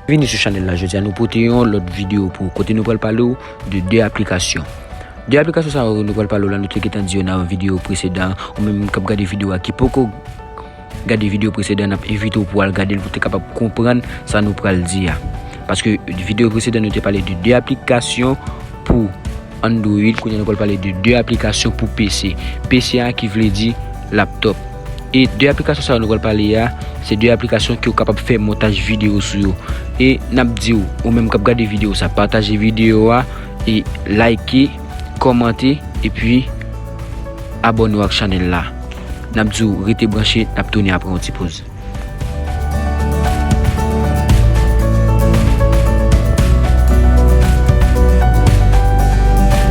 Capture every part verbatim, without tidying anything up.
Vini sou chanèl la jodi a, nou pote yon lòt videyo pou ou, kote nou pral pale w de de aplikasyon. De aplikasyon sa yo nou pral pale w la, nou te gentan di yo nan yon videyo presedan, ou menm k ap gade videyo a ki poko gade videyo presedan, n ap envite w pou w al gade l pou w te kapab konprann sa nou pral di a. Paske videyo presedan nou te pale de de aplikasyon pou Android, kounye a nou pral pale de de aplikasyon pou P C. P C a ki vle di laptop. E de aplikasyon sa yo nou pral pale a, se de aplikasyon ke w kapab fè montaj videyo sou yo. E n ap di w, ou menm k ap gade videyo sa, pataje videyo a, e like, kòmante, epi abòne w ak chanèl la. N ap di w rete branche, n ap tounen apre yon ti poz.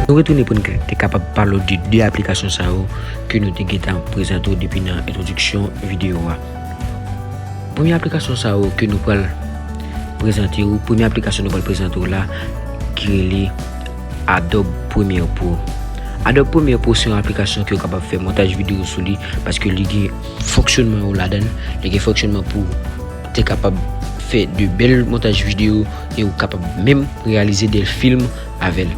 Nou retounen pou n ka- te kapab pale w de de aplikasyon sa yo ke nou te gentan prezante w depi nan entwodiksyon videyo a. Premye aplikasyon sa yo ke nou pral prezante w, premye aplikasyon nou pral prezante w la, ki rele Adobe Premiere Pro. Adobe Premiere Pro se yon aplikasyon ke w kapab fè montaj videyo sou li, paske li gen fonksyonman yo ladan l, li gen fonksyonman pou te kapab fè de bèl montaj videyo e ou kapab menm reyalize de fim avè l.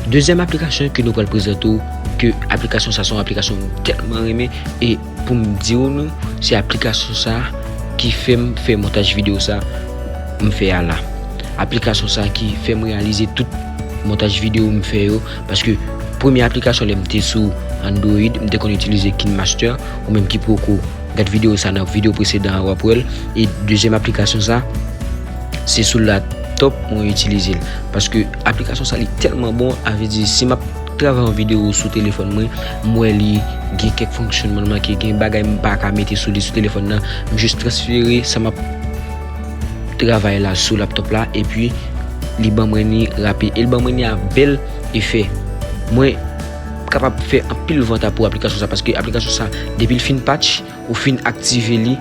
Dezyèm aplikasyon ke nou pral prezante w, ke aplikasyon sa se yon aplikasyon m tèlman renmen, e pou m di w nou, se aplikasyon sa ki fè m fè montaj videyo sa m fè a la. Aplikasyon sa ki fè m reyalize tout montaj videyo m fè yo, paske premye aplikasyon lè m te sou Android, m te konn itilize KineMaster, ou menm ki poko gad videyo sa nan videyo presedan an, w ap wè l. E dezyèm aplikasyon sa, se sou laptop mwen itilize l. Paske aplikasyon sa li tèlman bon, a vle di si m ap travay yon videyo sou telefòn mwen, m wè li gen kèk fonksyonman l manke, gen bagay m pa ka mete sou li sou telefòn nan, m jis transfere sa m ap travay la sou laptop la, epi li ban mwen li rapid, e l ban mwen li a bèl efè. Mwen kapab fè anpil vanta pou aplikasyon sa, paske aplikasyon sa, depi l fin patch, ou fin aktive li,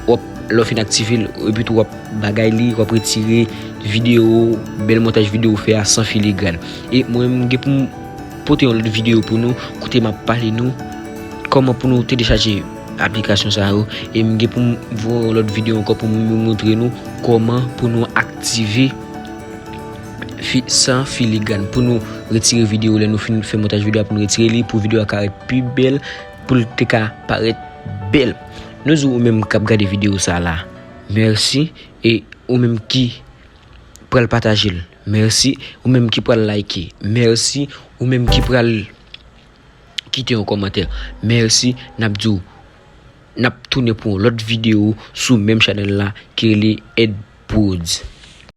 w ap, lè w fin aktive l, epi tou w ap bagay li, w ap retire videyo, bèl montaj videyo w fè a san filigran. E mwen, m gen pou m pote yon lòt videyo pou nou, kote m ap pale nou kòman pou nou telechaje aplikasyon sa yo, e m gen pou m voye yon lòt videyo ankò pou m montre nou kòman pou nou aktive fi-, san filigran, pou nou retire videyo lè nou fin fè montaj videyo a, pou nou retire li, pou videyo a ka ret pi bèl, pou l te ka parèt bèl. Nou di w ou menm k ap gade videyo sa la, mèsi, e ou menm ki pral pataje l, mèsi, ou menm ki pral like, mèsi, ou menm ki pral kite yon kòmantè, mèsi, n ap di w, n ap tounen pou yon lòt videyo sou menm chanèl la ki rele Ed Prodz.